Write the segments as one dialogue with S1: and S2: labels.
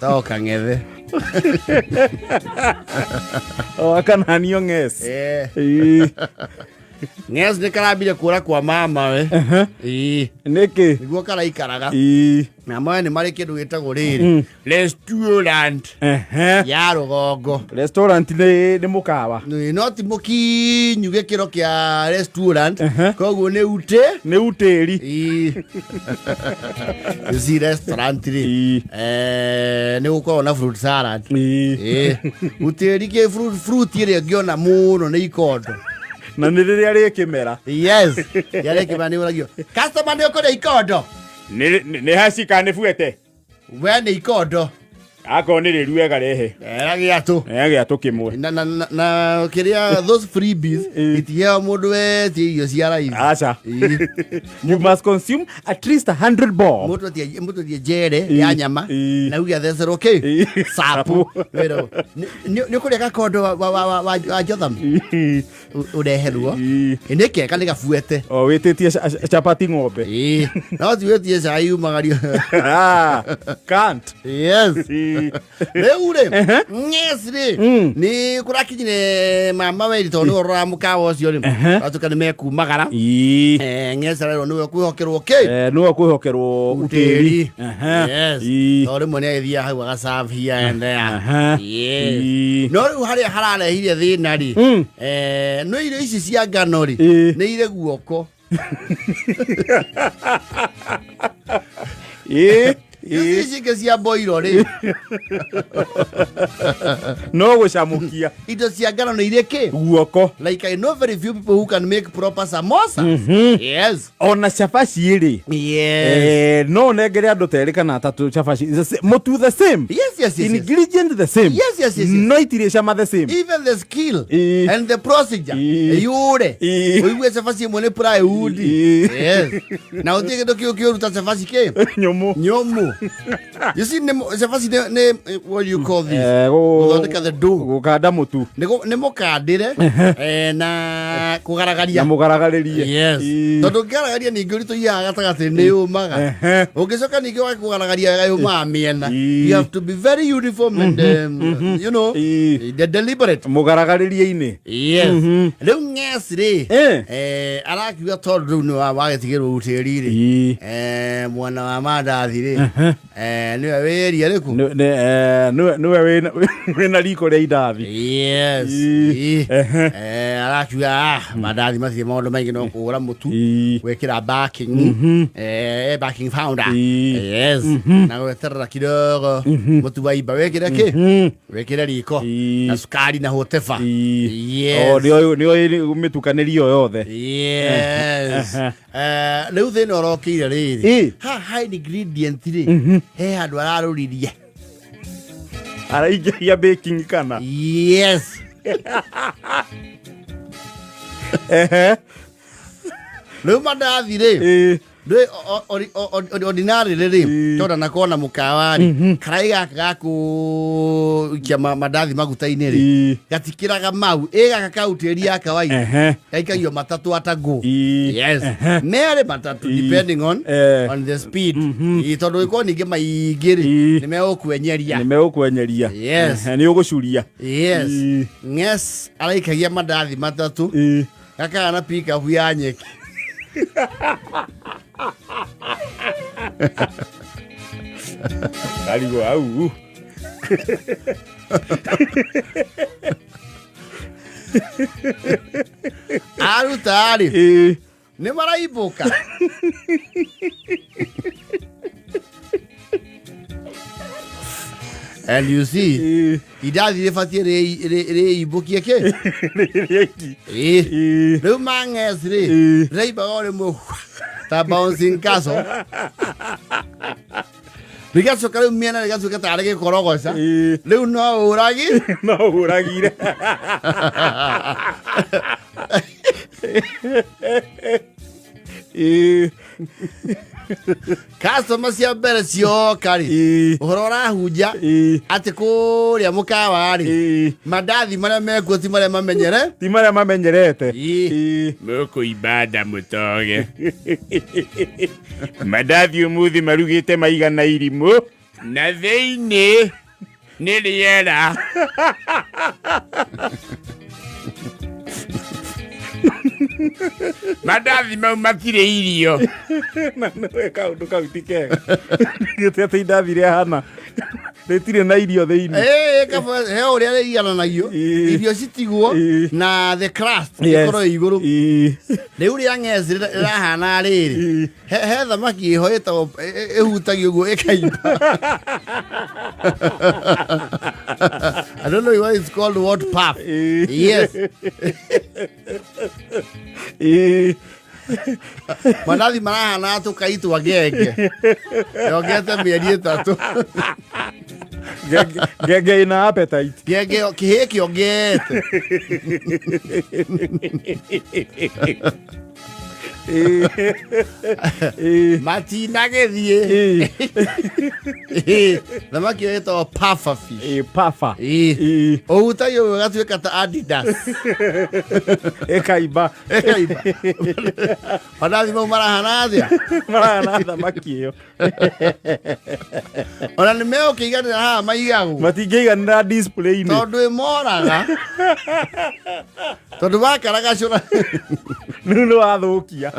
S1: To kang'ethe.
S2: O akananio ng'es.
S1: Eh.
S2: Ĩĩ.
S1: Ng'es nĩ karambire kũra kwa mama we. Ĩĩ.
S2: Nĩkĩ?
S1: Nĩguo karaikaraga.
S2: Ĩĩ.
S1: Na moya nĩ marĩ kĩndũ gĩtagwo rĩrĩ. Restaurant ya rũgongo.
S2: Restaurant nĩ mũkawa.
S1: Nĩ- No ti mũkinyu gĩkĩro kĩa restaurant. Koguo nĩ ute.
S2: Nĩ utĩri.
S1: Ĩĩ. You see restaurant rĩ.
S2: Ĩĩ.
S1: Eh, nĩ gũkoragwo na fruit salad.
S2: Ĩĩ.
S1: Ĩĩ. Utĩri kĩ fruit fruit ĩrĩa ngĩona mũno nĩ ikondo.
S2: Na nĩ rĩrĩa rĩ kĩmera.
S1: Yes. Yarĩ kĩmera nĩ ũragio. Customer nĩ ũkũrĩa ikondo.
S2: Nĩ haci kana nĩ buete?
S1: We nĩ ikondo.
S2: Akorwo nĩ rĩru wega rehe.
S1: Era gĩatũ.
S2: Era gĩatũ kĩmwe.
S1: Na kĩrĩa those freebies itiheo mũndũ wetie irio cia raithi.
S2: Aca.
S1: Ĩĩ.
S2: You must consume at least 100 bob.
S1: Mũndũ etie mũndũ etie njere ya nyama
S2: Ĩĩ.
S1: na uge athecerwo kĩ
S2: Ĩĩ.
S1: sapu. Wĩragwo, Nĩ ũkũrĩa gakondo wa Jotham
S2: Ĩĩ.
S1: Ũreherwo.
S2: Ĩĩ.
S1: Nĩ kega nĩ gabuete.
S2: O wĩtĩtie chapati ng'ombe.
S1: Ĩĩ. No ti wĩtie cai umagario.
S2: Ah, can't.
S1: Yes.
S2: Ĩĩ.
S1: Rĩu rĩ ng'eci rĩ nĩ kũrakinyire mama weri tondũ nĩwe ũroraga mũkawa ũcio rĩ atuĩka nĩ mekumagara.
S2: Ĩĩ.
S1: Ng'eci arerwo nĩwe kwĩhokerwo kĩ
S2: Eh, nĩwe kwĩhokerwo
S1: utĩri.
S2: utĩri. Ehe.
S1: Yes.
S2: Ĩĩ.
S1: Tondũ rĩmwe nĩ agĩthiaga hau agaserve here and there. Yes.
S2: Ĩĩ.
S1: No rĩu harĩa hararehire thĩna rĩ no irio ici cia ngano rĩ
S2: Ĩĩ.
S1: nĩ irĩ guoko.
S2: Ĩĩ.
S1: Icio ici ingĩ cia boiro rĩ
S2: No gũcamũkia
S1: indo cia ngano nĩ irĩ kĩ
S2: guoko.
S1: Like I know very few people who can make proper samosa. Yes.
S2: Ona cabaci rĩ.
S1: Yes.
S2: No nengere andũ terĩ kana atatũ cabaci. Mũtu the same.
S1: Yes.
S2: Ingredient the same.
S1: Yes.
S2: No itirĩ cama the same.
S1: Even the skill
S2: Ĩĩ.
S1: and the procedure.
S2: Ĩĩ.
S1: Yure.
S2: Ĩĩ.
S1: Ũigue cabaci ĩmwe nĩ plywood.
S2: Ĩĩ.
S1: Yes. Na ũtige kĩndũ kĩu kĩũruta cabaci kĩ?
S2: Nyũmũ.
S1: Nyũmũ. You see nĩ cabaci nĩ what do you call this? Gũthondeka the dough.
S2: Gũkanda mũtu.
S1: Nĩ mũkandĩre na kũgaragaria.
S2: Na mũgaragarĩrie.
S1: Yes.
S2: Ĩĩ.
S1: Tondũ ũngĩgaragaria ningĩ ũritũhiaga gatagatĩ nĩ yũmaga. Ũngĩcoka ningĩ wage kũgaragaria wega yũmaga mĩena.
S2: Ĩĩ.
S1: You have to be very uniform and
S2: Ĩĩ.
S1: the deliberate.
S2: Mũgaragarĩrie-inĩ.
S1: Yes. Rĩu ng'eci rĩ arakiuga tondũ rĩu nĩ wagĩtigĩrwo utĩri rĩ
S2: Ĩĩ.
S1: Mwena wa mandathi rĩ nĩwe wĩria rĩku.
S2: Nĩwe wĩna riko rĩa indathi.
S1: Yes.
S2: Ĩĩ.
S1: Ĩĩ. Arakiuga mandathi matirĩ maũndũ maingĩ no kũgũra mũtu
S2: Ĩĩ.
S1: gwĩkĩra baking baking powder.
S2: Ĩĩ.
S1: Yes. Na gweterera kidogo mũtu waimba wĩkĩre kĩ wĩkĩre riko
S2: Ĩĩ.
S1: na cukari na whatever.
S2: Ĩĩ.
S1: Yes.
S2: O, nĩoĩ mĩtukanĩrio yothe.
S1: Yes. Rĩu thĩna ũrokĩire rĩrĩ
S2: Ĩĩ.
S1: haha ingredient rĩ he handũ ararũririe.
S2: Araingĩria baking kana?
S1: Yes. Rĩu mandathi rĩ ndũĩ ordinarily rĩ tondũ nakona mũkawa rĩ karai gaka gakũikia mandathi maguta-inĩ rĩ gatikĩraga mau ĩ gaka kau tĩri ya kawaida gaikagio matatũ atagũ. Yes. Merĩ matatũ depending on on the speed. Ĩĩ, tondũ ĩkorwo ningĩ maingĩ rĩ nĩ megũkwenyeria.
S2: Nĩ megũkwenyeria.
S1: Yes.
S2: Nĩ ũgũcuria.
S1: Yes. Ng'es araikagia mandathi matatũ gakaga na pikabu ya nyeki.
S2: Karigwo au.
S1: Aruta rĩ nĩ maraimbũka. And you see indathi rĩbatiĩ rĩimbũkie kĩ?
S2: Rĩaiki.
S1: Ĩĩ. Rĩu mang'es rĩ rĩraimbaga o rĩmwe ta bouncing castle rĩgacoka rĩu mĩena rĩgatuĩka tarĩ gĩkorogoca rĩu no ũragi.
S2: No ũragire.
S1: Customer cia mbere cioka rĩ ũhoro ũrahunja atĩ kũrĩa mũkawa rĩ mandathi marĩa mekuo ti marĩa mamenyere.
S2: Ti marĩa mamenyerete.
S3: Mũkũimba nda mũtoge mandathi ũmũthĩ marugĩte maigana irimũ. Na thĩinĩ nĩ rĩera. Mandathi mau matirĩ irio.
S2: Na nĩwe kaũndũ kau ti kega gĩte atĩ indathi rĩahana rĩtirĩ na irio thĩinĩ.
S1: Ĩĩ, kaba he ũrĩa rĩigananagio. Irio citigwo na the crust ĩkorwo ĩ igũrũ. Rĩu rĩa ng'eci rĩrahana rĩrĩ. He thamaki ĩho ĩtagwo ĩhutagio ũguo ĩkaimba. I don't know what it's called, what puff. Yes. Mandathi marahana tũkai twa ngenge. Yongete mĩeri 3.
S2: Ngenge ina appetite.
S1: Ngenge kĩhĩ kĩongete. Matinagĩthiĩ. Thamaki ĩyo ĩtagwo puffer fish.
S2: Puffer.
S1: Ũhutagia ũguo ĩgatuĩka ta Adidas.
S2: Ĩkaimba.
S1: Ĩkaimba. Mandathi mau marahana atĩa?
S2: Marahana thamaki ĩyo.
S1: Ona nĩ megũkĩiganĩra haha maigagwo.
S2: Matingĩiganĩra display-inĩ.
S1: Tondũ ĩmoraga. Tondũ wakaragacũra.
S2: Rĩu nĩ wathũkia.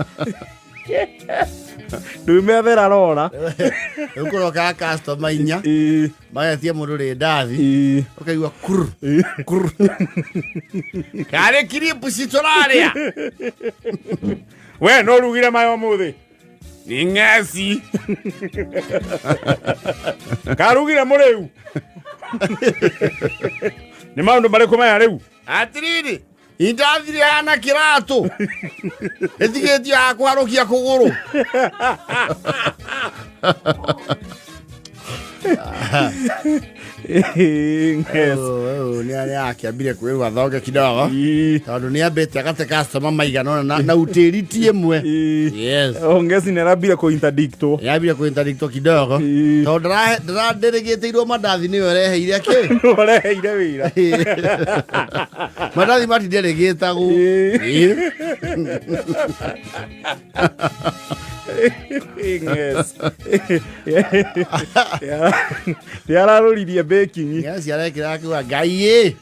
S2: Rĩu methera rora.
S1: Rĩu kũrokaga customer 4. Magetia mũndũ rĩndathi. Ũkaigua kurr kurr.
S3: Karĩ kiripu citũrarĩa. We no rugire maya ũmũthĩ. Nĩ ng'eci.
S2: Karugire mũrĩu. Nĩ maũndũ marĩkũ maya rĩu?
S1: Atiriri, indathi rĩhana kĩratũ. Ĩtigĩtio ya kũharũkia kũgũrũ. Nĩ arĩa akĩambire kwĩrwo athonge kidogo tondũ nĩ ambĩte agate customer maigana ũna na utĩri ti ĩmwe. Yes.
S2: Ongezi nĩ arambire kũ interdictwo.
S1: Yambire kũ interdictwo kidogo tondũ ndĩragĩtĩirwo mandathi nĩwe ũreheire kĩ?
S2: Nĩwe ũreheire wĩra.
S1: Mandathi matinderĩgĩtagwo.
S2: Yes. Nĩ ararũririe baking.
S1: Yes, arekĩra akiuga Ngai ĩ.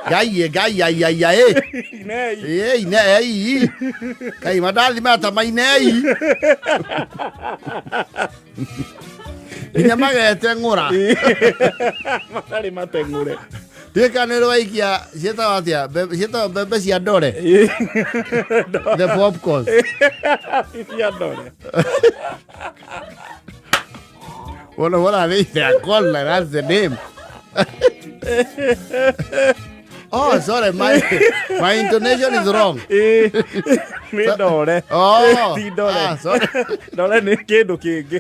S1: Ngai ĩ, Ngai ai ai ai.
S2: Inei.
S1: Ĩ, inei. Ngai mandathi maya ta mainei. Nginya magete ng'ũra.
S2: Matarĩ mateng'ũre.
S1: Tuĩka nĩ rwaikia ciĩtagwo atĩa? Ciĩtagwo mbembe cia ndore. The popcorns.
S2: Cia ndore.
S1: What are they? They are called like that's the name. Oh, sorry, my intonation is wrong.
S2: Nĩ ndore.
S1: Oh,
S2: Ti ndore.
S1: Sorry.
S2: Ndore nĩ kĩndũ kĩngĩ.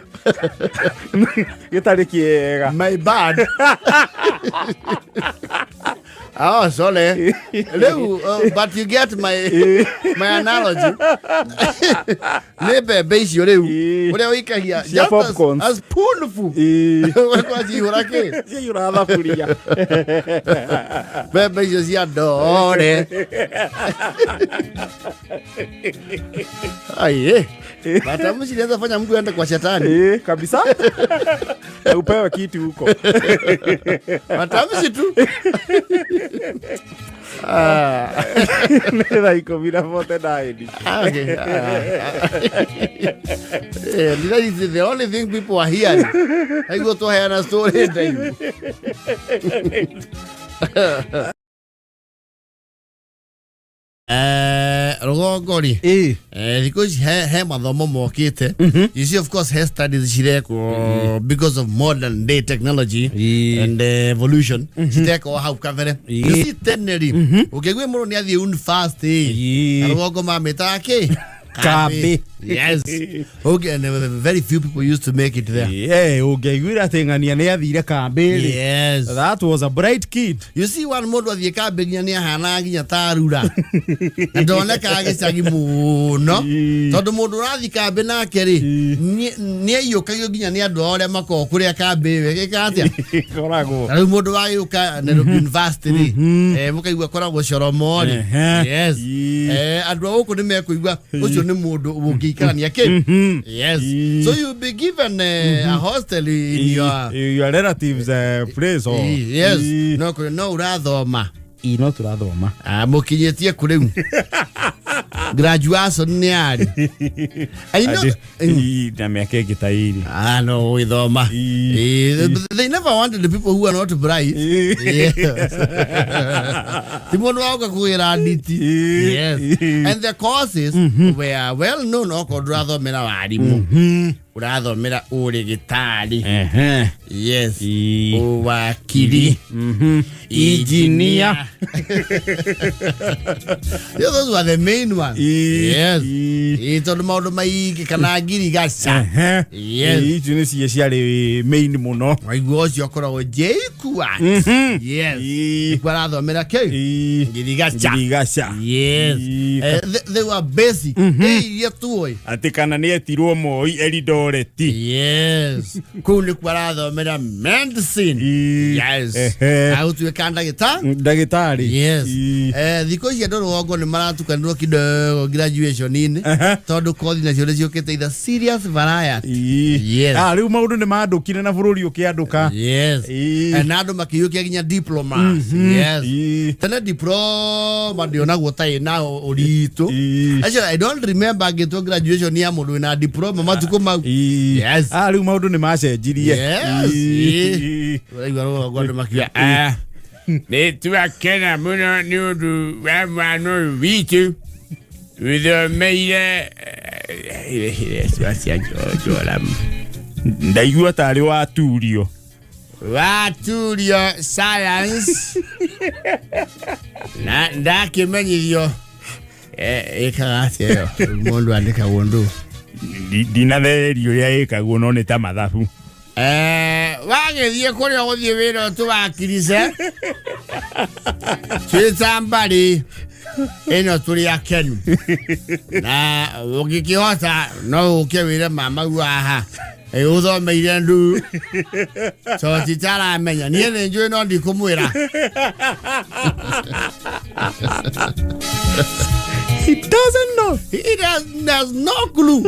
S2: Gĩtarĩ kĩega.
S1: My bad. Oh, sorry. Rĩu, but you get my analogy. Nĩ mbembe icio rĩu. Ũrĩa ũikagia
S2: Cia
S1: just
S2: popcorns.
S1: a spoonful. Ũgakora ciihũra kĩ?
S2: Ciaihũra thaburia.
S1: Mbembe icio cia ndore. Aiye. Matamshi inaweza fanya mtu aende kwa shetani.
S2: Kabisa. Na upewe kiti huko.
S1: Matamshi tu.
S2: Nĩ thaa ikũmi na 49.
S1: Okay. That is the only thing people are hearing. Aiguo twaheana story ndaihu. Rũgongo rĩ. Thikũ ici he mathomo mokĩte. You see, of course, he studies cirekwo because of modern day technology and evolution. Citekwo hau kabere. You see, tene rĩ, ũngĩigua mũndũ nĩ athiĩ university, rũgongo mamĩtaga kĩ?
S2: Kambĩ.
S1: Yes. Okay, and very few people used to make it there.
S2: Ũngĩaiguire atĩ ng'ania nĩ athire kambĩ rĩ.
S1: Yes.
S2: That was a bright kid.
S1: You see, one mũndũ athiĩ kambĩ nginya nĩ ahanaga nginya ta rura. Na ndonekaga gĩcagi mũno. Tondũ mũndũ ũrathiĩ kambĩ nake rĩ, nĩ aiyũkagio nginya nĩ andũ ao arĩa makoragwo kũrĩa kambĩ ĩyo ĩgĩka atĩa?
S2: Ĩkoragwo.
S1: Na rĩu mũndũ wagĩũka Nairobi University rĩ, mũkaigua akoragwo coromo rĩ. Yes. Andũ a gũkũ nĩ mekũigua ũcio Ũcio nĩ mũndũ ũngĩikarania kĩ. Yes. So you'll be given a hostel in your
S2: Your relatives place or
S1: Yes. No kũrĩ no ũrathoma.
S2: Ĩ, no tũrathoma.
S1: Ah, mũkinyĩtie kũ rĩu? Graduation nĩ yarĩ. I know.
S2: Ĩ, na mĩaka ĩngĩ ta ĩrĩ.
S1: Ah, no gwĩthoma.
S2: Ĩ.
S1: Eh, they never wanted the people who are not bright. Yes. Ti mũndũ waũka kũgĩra nditi. Yes. And the courses were well known okorwo ndũrathomera warimũ. Ũrathomera ũrĩgĩtarĩ.
S2: Ehe.
S1: Yes.
S2: Ĩ.
S1: Ũwakiri.
S2: Engineer.
S1: Yeah, those were the main ones.
S2: Ĩ.
S1: Yes.
S2: Ĩ.
S1: Ĩ, tondũ maũndũ maingĩ kana ngirigaca.
S2: Ehe.
S1: Yes.
S2: Ĩ, icio nĩcio ciarĩ main mũno.
S1: Waigua ũcio akoragwo JKUAT. Yes.
S2: Ĩ.
S1: Nĩkuo arathomera kĩ?
S2: Ĩ.
S1: Ngirigaca.
S2: Ngirigaca.
S1: Yes.
S2: Ĩ.
S1: They were basic. Mm iria tuoĩ.
S2: Atĩ kana nĩ etirwo Moi Eldoret.
S1: Yes. Kũu nĩkuo arathomera medicine.
S2: Ĩ.
S1: Yes.
S2: Ehe.
S1: Agũtuĩka ndagĩta.
S2: Ndagĩtarĩ.
S1: Yes.
S2: Ĩ.
S1: Thikũ ici andũ rũgongo nĩ maratukanĩrwo kidogo graduation-inĩ
S2: Ehe.
S1: tondũ kothi nacio nĩ ciũkĩte either serious variety.
S2: Ĩ.
S1: Yes.
S2: Ah, rĩu maũndũ nĩ mandũkire na bũrũri ũkĩandũka.
S1: Yes.
S2: Ĩ.
S1: Na andũ makĩiyũkia nginya diplomas. Yes.
S2: Ĩ.
S1: Tene diploma ndionagwo ta ĩna ũritũ.
S2: Ĩ.
S1: Actually, I don't remember ngĩtwo graduation ya mũndũ wĩna diploma matukũ mau.
S2: Ĩ.
S1: Yes.
S2: Ah, rĩu maũndũ nĩ macenjirie.
S1: Yes.
S2: Ĩ.
S1: Ũraigua rũgongo andũ makiuga
S3: Ah, nĩ twakena mũno nĩ ũndũ wa mwana ũyũ witũ ũthomeire ciwa cia Joramu.
S2: Ndaigua tarĩ waturio.
S1: Waturio science na ndakĩmenyithio ĩkaga atĩa ĩyo mũndũ andĩkagwo ndũ.
S2: Ndinathererio ũrĩa ĩkagwo no nĩ ta mathabu.
S1: Wagĩthiĩ kũrĩa ũgũthiĩ wĩra ũtũwakirice twĩ ta mbarĩ ĩno tũrĩ akenu na ũngĩkĩhota no ũke wĩre mama haha ũthomeire ndu to titaramenya niĩ nĩ njũĩ no ndikũmwĩra.
S2: He doesn't know.
S1: He has no clue.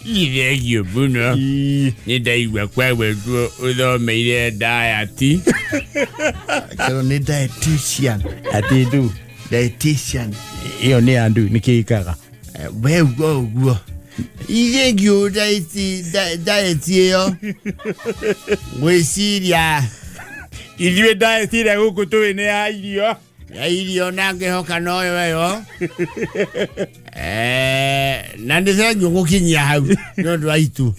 S3: Ithengio mũno.
S2: Ĩ.
S3: Nĩ ndaigua kwagwetwo ũthomeire diet.
S1: Kĩro nĩ dietitian.
S2: Atĩ ndu.
S1: Dietitian.
S2: Ĩyo nĩ ya ndu nĩkĩ ĩkaga?
S1: We ugo ũguo ithuĩ ngiũ diet ĩyo ngwĩciria
S2: Ithuĩ diet ĩrĩa gũkũ tũĩ nĩ ya irio.
S1: Ya irio na ngĩhoka noyo ĩyo. Na nĩ thengiũ gũkinyia hau nĩ ũndũ wa itu.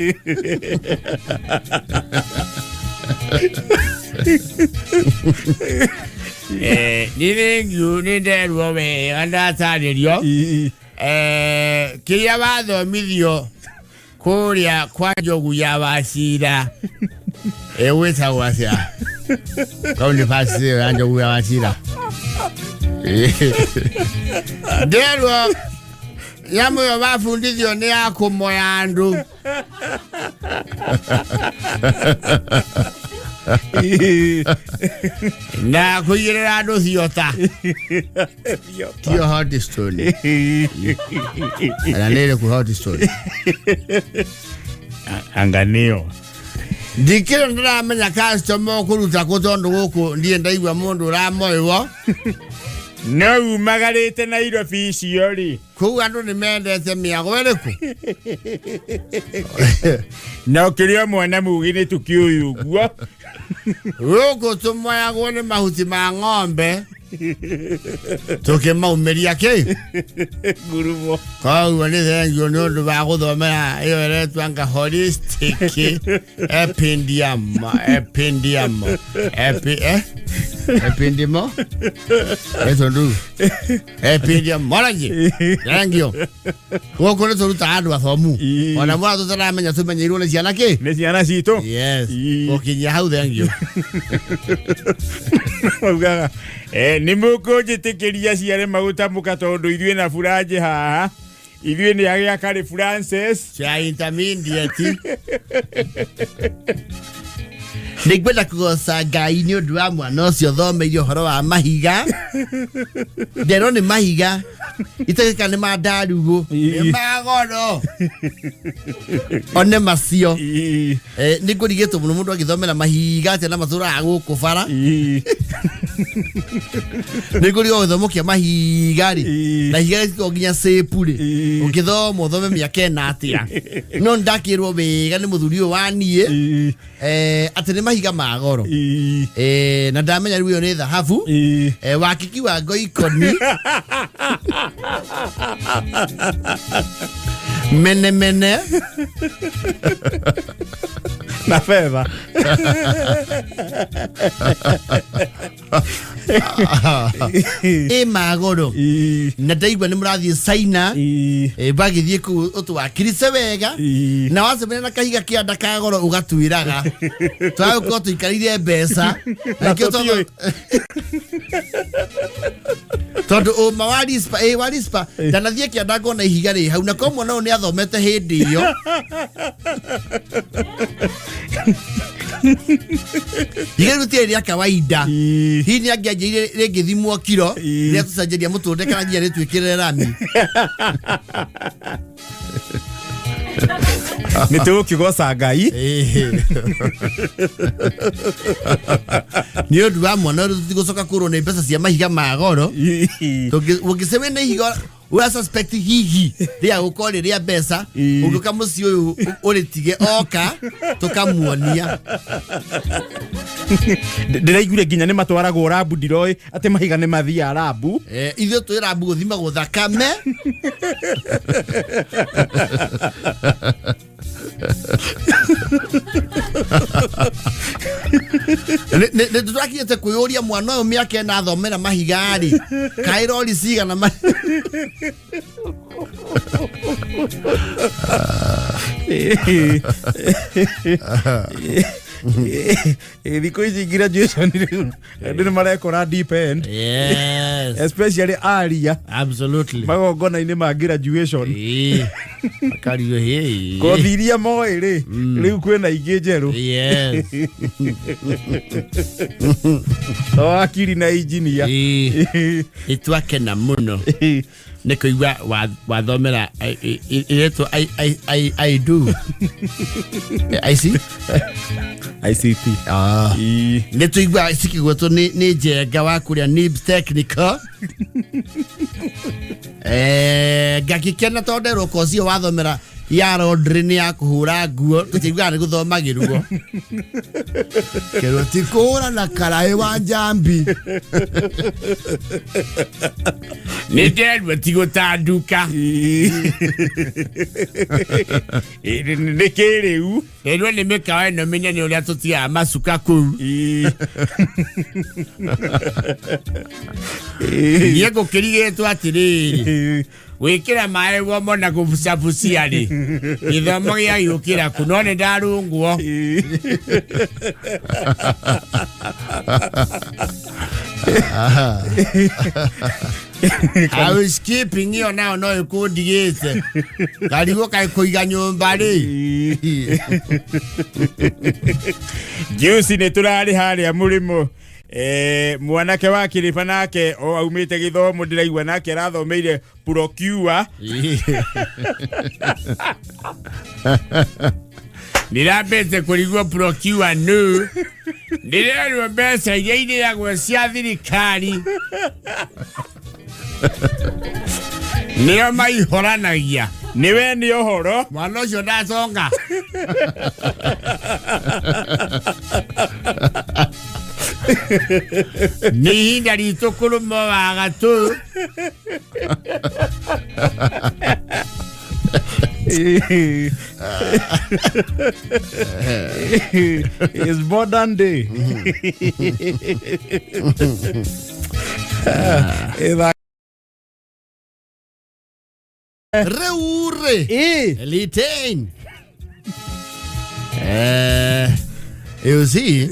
S1: Nĩ thengiũ nĩ nderwo wega ndatarĩrio.
S2: Ĩ.
S1: Kĩrĩa wathomithio kũrĩa kwa njogu ya wacira ĩgwĩtagwo atĩa kaunti basi ĩyo ya njogu ya wacira nderwo nyamũ ĩyo wabundithio nĩ ya kũmoya andũ.
S2: Ĩ.
S1: Na kũigĩrĩra andũ thiota tio hot stone kana nĩ ĩrĩkũ hot stone?
S2: Anga nĩyo.
S1: Ndikĩrĩ ndĩramenya customer ũkũruta kũ tondũ gũkũ ndirĩ ndaigua mũndũ ũramoĩwo.
S2: No umagarĩte Nairobi icio rĩ.
S1: Kũu andũ nĩ mendete mĩago ĩrĩkũ?
S2: Na ũkĩrĩ o mwana mũgĩ nĩ tũkĩũĩ ũguo.
S1: Gũkũ tũmoyagwo nĩ mahuti ma ng'ombe tũkĩmaumĩria kĩ?
S2: Ngurumo.
S1: Koguo nĩ thengio nĩ ũndũ wa gũthomera ĩyo ĩretwo anga holistic epindiamo epindiamo epi epindimo ĩtwo ndu epindiamology. Thengio gũkũ nĩ tũrutaga andũ athomu.
S2: Ĩ.
S1: Ona mwana tũtaramenya tũmenyeirwo nĩ ciana kĩ?
S2: Nĩ ciana citũ.
S1: Yes.
S2: Ĩ.
S1: Gũkinyia hau thengio.
S2: Maugaga nĩ mũkũnjĩtĩkĩria ciare maguta mũka tondũ ithuĩ na buranjĩ haha ithuĩ nĩ agĩa karĩ Francis.
S1: Cia intermediate nĩ ngwenda kũgoca Ngai nĩ ũndũ wa mwana ũcio thomeire ũhoro wa mahiga nderwo nĩ mahiga. Itegeka nĩ ma ndarugũ, nĩ ma goro one macio. Nĩ ngũrigĩtwo mũno mũndũ agĩthomera mahiga atĩa na matũraga gũkũ bara. Nĩ ngũrigwo gĩthomo kĩa mahiga rĩ, na ihiga rĩtikoragwo nginya cĩpu rĩ, ũngĩthoma ũthome mĩaka ĩna atĩa? No nĩ ndakĩrwo wega nĩ mũthuri ũyũ wa niĩ atĩ nĩ mahiga ma goro. Na ndamenya rĩu ĩyo nĩ thahabu. Wakiki wa ngoikoni mene mene
S2: na fedha.
S1: Ĩ magoro. Na ndaigua nĩ mũrathiĩ China. Bagĩthiĩ kũu ũtwakirice wega. Na wacemania na kahiga kĩanda ka goro ũgatwĩraga twagũkorwo tũikarĩire mbeca.
S2: Na
S1: Nĩkĩo
S2: tũtiũĩ.
S1: Tondũ ũma wa rispa wa rispa ndanathiĩ kĩanda ngona ihiga rĩ hau na ko mwana ũyũ nĩ athomete hĩndĩ ĩyo. Ihiga rĩu rĩtirĩ rĩa kawaida. Hihi nĩ angĩanjĩire rĩngĩthimwo kiro rĩa tũcenjeria mũtũrĩre kana nginya rĩtwĩkĩrĩre rami.
S2: Nĩ tũgũkĩgoca Ngai.
S1: Nĩ ũndũ wa mwana ũyũ tũtigũcoka kũrwo nĩ mbeca cia mahiga ma goro. Ũngĩce wĩna ihiga ũra suspect hihi rĩa gũkorwo rĩ rĩa mbeca, ũngĩũka mũciĩ ũyũ ũrĩtige oka tũkamuonia.
S2: Ndĩraiguire nginya nĩ matwaragwo rambu, ndiroĩ atĩ mahiga nĩ mathiaga rambu.
S1: Ithuĩ twĩ rambu gũthimagwo thakame. Nĩ tũrakinyĩte kwĩyũria mwana ũyũ mĩaka ĩna athomera mahiga rĩ, kaĩ rori cigana
S2: Thikũ ici graduation rĩu andũ nĩ marekora deep end.
S1: Yes.
S2: Especially aria
S1: Absolutely.
S2: Magongona-inĩ ma graduation.
S1: Akario hey.
S2: Kothi iria moĩ rĩ, rĩu kwĩna ingĩ njerũ. To wakiri na injinia.
S1: Nĩtwakena mũno nĩ kũigua wathomera iretwo I do I see.
S2: ICT.
S1: Ah. Nĩ tũigua cikĩgwetwo nĩ njenga wa kũrĩa Nibs Technical. Ngakĩkena tondũ nderwo koci ĩyo wathomera ya laundry nĩ ya kũhũra nguo, tũtiiguaga nĩ gũthomagĩrwo
S4: Kerwo ti kũhũra na karaĩ wa njambi.
S3: Nĩ nderwo ti gũtanduka.
S2: Nĩ kĩrĩu.
S3: Nderwo nĩ mĩkawa ĩno mĩnene ũrĩa tũtigaga macuka kũu. Niĩ ngũkĩrigĩtwo atĩrĩrĩ, gwĩkĩra maĩ womo na kũbucabucia rĩ, gĩthomo gĩagĩũkĩra kũ? No nĩ ndarũngwo. Housekeeping ĩyo nayo no ĩkũndigĩte ngarigwo kaĩ kũiga nyũmba rĩ.
S2: Juici nĩ tũrarĩ harĩa mũrĩmo. Mwanake wa kĩrĩba nake o aumĩte gĩthomo, ndĩraigua nake arathomeire procure.
S3: Ndĩrambĩte kũrigwo procure nũ. Ndĩrerwo mbeca iria irĩagwo cia thirikari nĩo maihoranagia.
S2: Nĩwe nĩ ũhoro.
S3: Mwana ũcio ndaconga. Nĩ ihinda ritũ kũrũma wa gatũ.
S2: It's modern day.
S1: Rĩu rĩ, Litain. You see,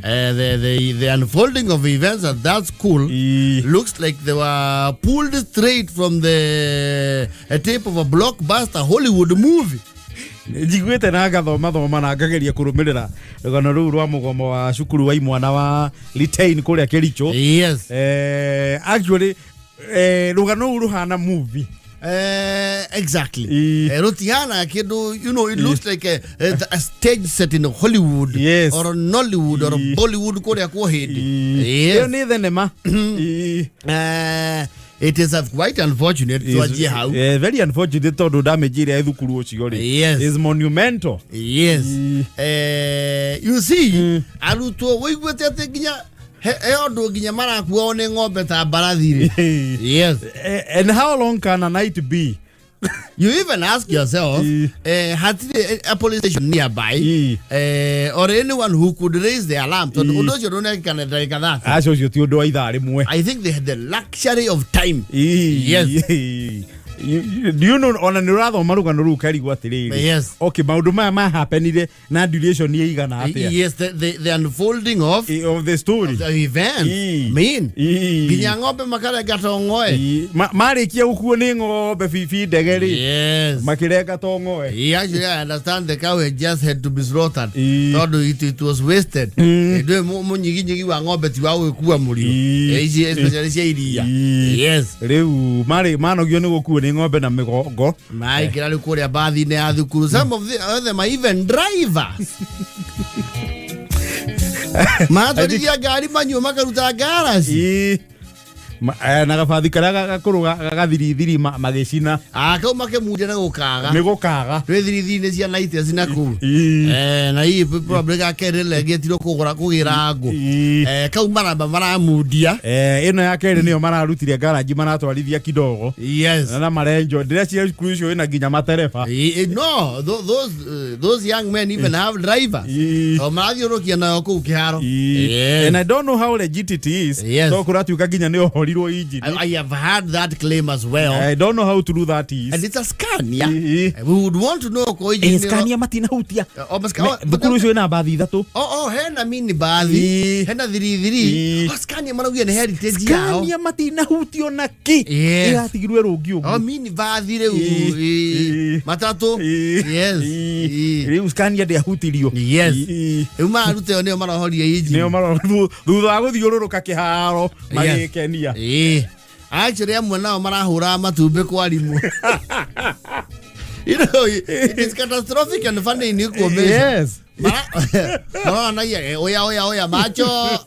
S1: the unfolding of events at that school looks like they were pulled straight from the a tape of a blockbuster Hollywood movie.
S2: Njiguĩte na ngathoma thoma na ngageria kũrũmĩrĩra rũgano rũu rwa mũgomo wa cukuru wa imwana wa Litain kũrĩa Kericho. Actually Rũgano rũu rũhana movie.
S1: Exactly.
S2: Ii.
S1: Rũtihana kĩndũ, it looks like a stage set in Hollywood or Nollywood or Bollywood kũrĩa kwa hĩndĩ.
S2: Ĩyo nĩ thenema.
S1: It is quite unfortunate twanjie hau.
S2: Very unfortunate tondũ damage ĩrĩa ĩ thukuru ũcio rĩ is monumental.
S1: You see, arutwo wĩiguĩte atĩ nginya he ũndũ nginya marakuao nĩ ng'ombe ta mbarathi rĩ.
S2: And how long can a night be?
S1: You even ask yourself, hatirĩ a police station nearby or anyone who could raise the alarm, tondũ ũndũ ũcio ndũnekĩka na ndagĩka 30.
S2: Acio ũcio ti ũndũ wa ithaa rĩmwe.
S1: I think they had the luxury of time.
S2: Do you know, ona nĩ ũrathoma rũgano rũu ũkarigwo atĩrĩrĩ, okay, maũndũ maya mahapenire na duration ĩigana atĩa?
S1: Yes, the unfolding of
S2: Of the story,
S1: the event. Mean nginya ng'ombe makarenga tong'oe.
S2: Marĩkia gũkuo nĩ ng'ombe bibi ndege rĩ, makĩrenga tong'oe.
S1: Yeah, actually, I understand the cow had just had to be slaughtered. Tondũ it was wasted. Ndũĩ mũnyiginyigi wa ng'ombe ti wa gwĩkua mũrigo. Ici especially cia iria.
S2: Rĩu marĩ manogio nĩ gũkuo nĩ ng'ombe na mĩgongo.
S1: Maingĩra rĩu kũrĩa bathi-inĩ ya thukuru. Some of them are even drivers. Maratwarithia ngari manyua makaruta ngaraci.
S2: Na gabathi karĩa gakũrũ gagathirithiri magĩcina.
S1: Ah, kau makĩmunja na gũkaga.
S2: Nĩ gũkaga.
S1: Twĩ thirithiri-inĩ cia 90s na kũu. Na hihi probably gakerĩ rĩgetirwo kũgũra kũgĩra ngũ. Kau maramba maramundia.
S2: Ĩno ya kerĩ nĩyo mararutire ngaranji maratwarithia kidogo. Na marenjo ndĩreciria cukuru icio ĩna nginya matereba.
S1: No, those young men even have drivers. O marathiũrũkia nayo kũu kĩharo.
S2: And I don't know how legit it is. To kũratuĩka nginya nĩ ohorirwo engine.
S1: I have heard that claim as well.
S2: I don't know how true that is.
S1: And it's a Scania. We would want to know ko engine.
S2: Scania matinahutia.
S1: Oh, oh,
S2: Thukuru ũcio ĩna mbathi ithatũ.
S1: Oh, hena mini bathi. Hena thirithiri. Oh, Scania maraugia nĩ heritage yao.
S2: Scania matinahutio na kĩ. Ĩratigirwo ĩrũngi ũguo.
S1: Oh, mini bathi rĩu. Matatũ.
S2: Rĩu Scania ndĩahutirio.
S1: Rĩu mararuta ĩyo nĩyo marohoria engine.
S2: Nĩo thutha wa gũthiũrũrũka kĩharo magĩkenia.
S1: Actually amwe nao marahũra matumbĩ kwa arimũ. It is catastrophic and funny in equal measure. Maronagia, oya oya oya macho.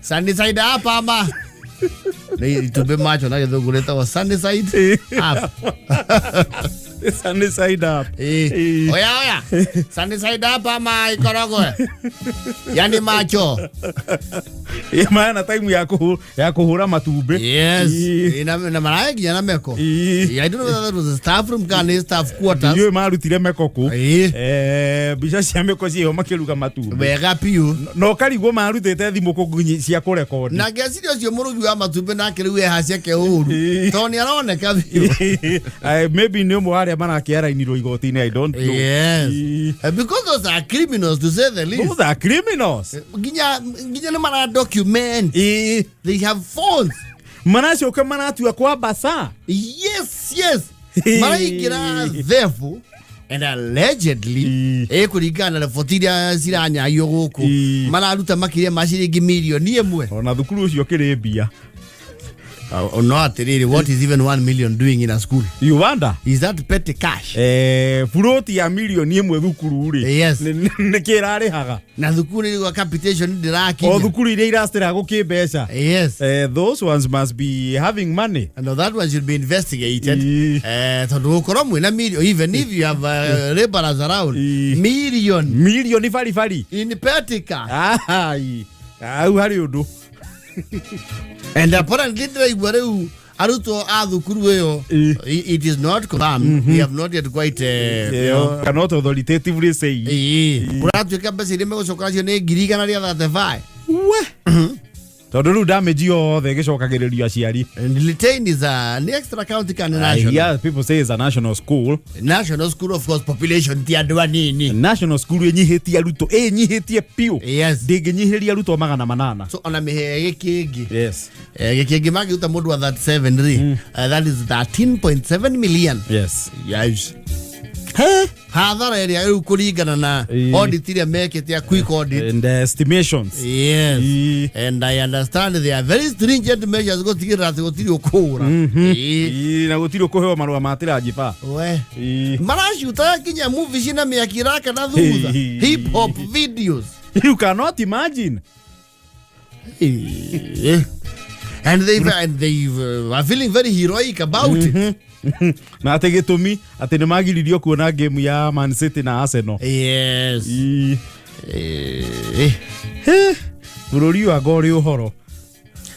S1: Sunny side up ama. Nĩ itumbĩ macho na gĩthũngũ rĩtagwo sunny side up.
S2: Sunny side up.
S1: Oya oya. Sunny side up ama ikorogwe. Yani macho.
S2: Maana time ya kũhũra matumbĩ.
S1: Na marae nginya na meko. I don't know whether that was a staff room kana staff quarters.
S2: Ndiũĩ marutire meko kũ. Mbica cia meko ciĩho makĩruga matumbĩ.
S1: Wega biũ.
S2: Na ũkarigwo marutĩte thimũ kũ cia kũrekondi.
S1: Na ngeciria ũcio mũrugi wa matumbĩ nake rĩu eha ciake ũru. Tondũ nĩ aroneka biũ.
S2: Maybe nĩ ũmwe wa arĩa marakĩarainirwo igoti-inĩ, I don't know.
S1: Because those are criminals, to say the least.
S2: Those are criminals.
S1: Nginya nĩ mara document. They have phones.
S2: Maracoka maratua kwa basa.
S1: Yes. Maraingĩra thebu and allegedly kũringana na riboti iria ciranyagio gũkũ mararuta makĩria ma ciringi mirioni 1.
S2: Ona thukuru ũcio ũkĩrĩ mbia.
S1: No atĩrĩrĩ, what is even 1 million doing in a school?
S2: You wonder?
S1: Is that petty cash?
S2: Buroti ya mirioni 1 thukuru rĩ. Nĩ kĩ ĩrarĩhaga?
S1: Na thukuru nĩ capitation ndĩrakinya.
S2: O thukuru iria iracitĩra gũkĩ mbeca. Those ones must be having money.
S1: No, that one should be investigated. Tondũ gũkorwo mwĩna million, even if you have laborers around, million.
S2: Milioni bari bari.
S1: In petty cash.
S2: Ai. Hau harĩ ũndũ.
S1: And apparently ndĩraigua rĩu arutwo a thukuru ĩyo, it is not confirmed. We have not yet quite
S2: cannot authoritatively say.
S1: Kũratuĩka mbeca iria megũcoka nacio nĩ 135,000.
S2: We. Tondũ rĩu damage yothe ĩgĩcokagĩrĩrio aciari.
S1: And Litein is a nĩ extra county kana national?
S2: Yeah, people say it's a national school.
S1: National school, of course, population ti andũ anini.
S2: National school ĩnyihĩtie arutwo, ĩnyihĩtie biũ. Ndĩngĩnyihĩria arutwo 800.
S1: So ona mĩhĩa gĩkĩngĩ. Gĩkĩngĩ mangĩruta mũndũ wa 37 rĩ, that is 13.7 million. He. Hathara ĩrĩa rĩu kũringana na
S2: Ĩĩ.
S1: audit iria mekĩte ya quick audit.
S2: And the estimations.
S1: Yes.
S2: Ĩĩ.
S1: And I understand there are very stringent measures gũtigĩrĩra atĩ gũtirĩ ũkũũra. Ĩĩ.
S2: Ĩĩ, na gũtirĩ ũkũheo marũa ma tĩranjiba.
S1: We.
S2: Ĩĩ.
S1: Maracutaga nginya movie cina mĩaki ĩrakana thutha.
S2: Ĩĩ.
S1: Hip hop videos.
S2: You cannot imagine.
S1: Ĩĩ. And they are feeling very heroic about it.
S2: Na atĩ gĩtũmi atĩ nĩ magiririo kuona game ya Man City na Arsenal.
S1: Yes.
S2: Ĩĩ.
S1: Ĩĩ.
S2: Hĩ, bũrũri ũyũ anga ũrĩ ũhoro.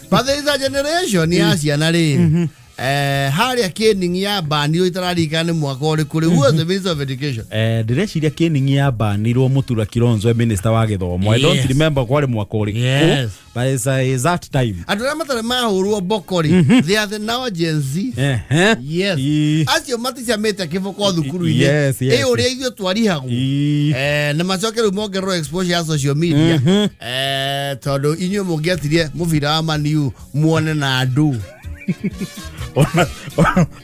S1: But there is a generation ya ciana rĩ, harĩa caning ya banirwo itararikana nĩ mwaka ũrĩkũ rĩ, who was the minister of education?
S2: Ndĩreciria caning ya banirwo Mũtura Kilonzo e minister wa gĩthomo. I don't remember kwarĩ mwaka ũrĩkũ.
S1: Yes.
S2: But it's that time.
S1: Andũ arĩa matarĩ mahũrwo mboko rĩ, they are the now Gen Z. Yes. Acio maticamĩte kĩboko thukuru-inĩ. Ĩ ũrĩa ithuĩ twarihagwo. Na macoke rĩu mongererwo exposure ya social media, tondũ inyuĩ mũngĩatirie mũbira wa maniu muone na andũ.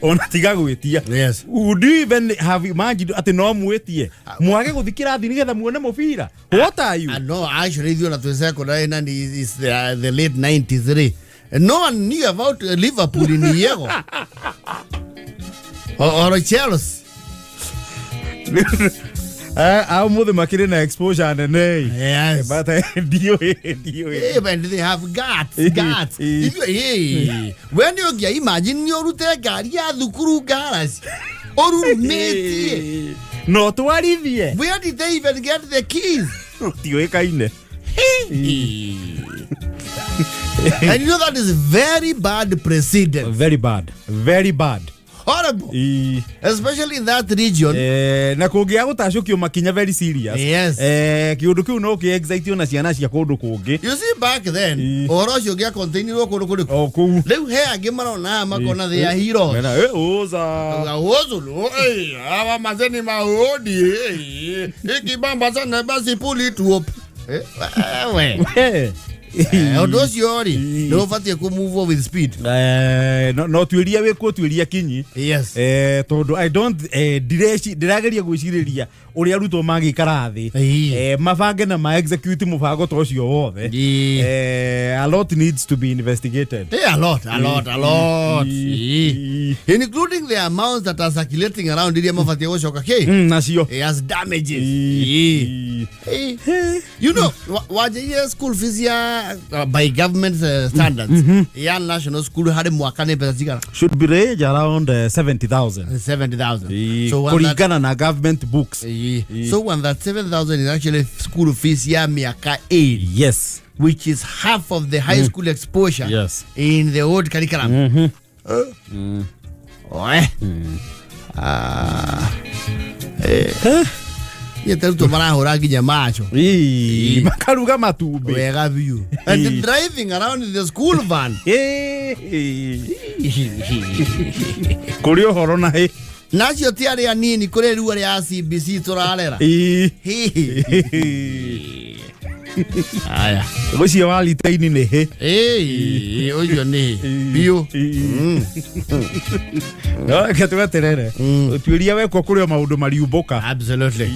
S2: Ona tiga gwĩtia. Would you even have imagined atĩ no mwĩtie mwage gũthi kĩrathi nĩgetha muone mũbira? What are you?
S1: No, actually ithuĩ ona twĩ secondary na ni is the late 90s rĩ, no one knew about Liverpool in Yego or Chelsea.
S2: A ũmũthĩ makĩrĩ na exposure nene. But ndiũĩ.
S1: Hey, but they have guts, guts. Hey, when you get imagine nĩ ũrute ngari ya thukuru garage ũrurumĩtie.
S2: No twarithie.
S1: Where did they even get the keys?
S2: Tiũĩkaine.
S1: And you know that is very bad precedent.
S2: Very bad, very bad.
S1: Horrible. Especially in that region.
S2: Na kũngĩaga gũtacũkio makinya very serious, kĩũndũ kĩu no kĩ excite ona ciana cia kũndũ kũngĩ.
S1: You see, back then, ũhoro ũcio ũngĩacontainirwo kũndũ kũrĩkũ?
S2: O kũu.
S1: Rĩu he angĩ marona haha makona they are heroes.
S2: Mena, ũza.
S1: Wozulu, hawa mazeni maodi, ikibamba sana basi pull it up. Wewe. Ũndũ ũcio rĩ, nĩ ũbatiĩ kũ move on with speed.
S2: No tuĩria wĩkwo tuĩria kinyi. Tondũ I don't ndĩrageria gwĩcirĩria ũrĩa arutwo mangĩikara thĩ mabange na ma execute mũbango ta ũcio wothe. A lot needs to be investigated.
S1: A lot, a lot, a lot. Including the amounts that are circulating around iria mabatiĩ gũcoka kĩ?
S2: Nacio.
S1: As damages. You know, wanjĩire school fees ya by government standards ya national school harĩ mwaka nĩ mbeca cigana?
S2: Should be range around 70,000.
S1: 70,000. So one that,
S2: Kũringana na government books.
S1: So one that 7,000 is actually school fees ya miaka 8, which is half of the high school exposure in the old curriculum. Oe. Ah. Niĩ ta arutwo marahũra nginya macho.
S2: Ĩĩ, makaruga matumbĩ.
S1: Wega biũ. And driving around in the school van.
S2: Kũrĩ ũhoro na hĩ.
S1: Nacio ti arĩa anini, kũrĩ rĩu arĩa a CBC tũrarera. Aya.
S2: Ũcio wa lita-inĩ nĩ hĩ.
S1: Ĩĩ, ũcio nĩ biũ.
S2: No, reke tweterere ũtuĩria wekwo kũrĩ o maũndũ mariumbũka.
S1: Absolutely.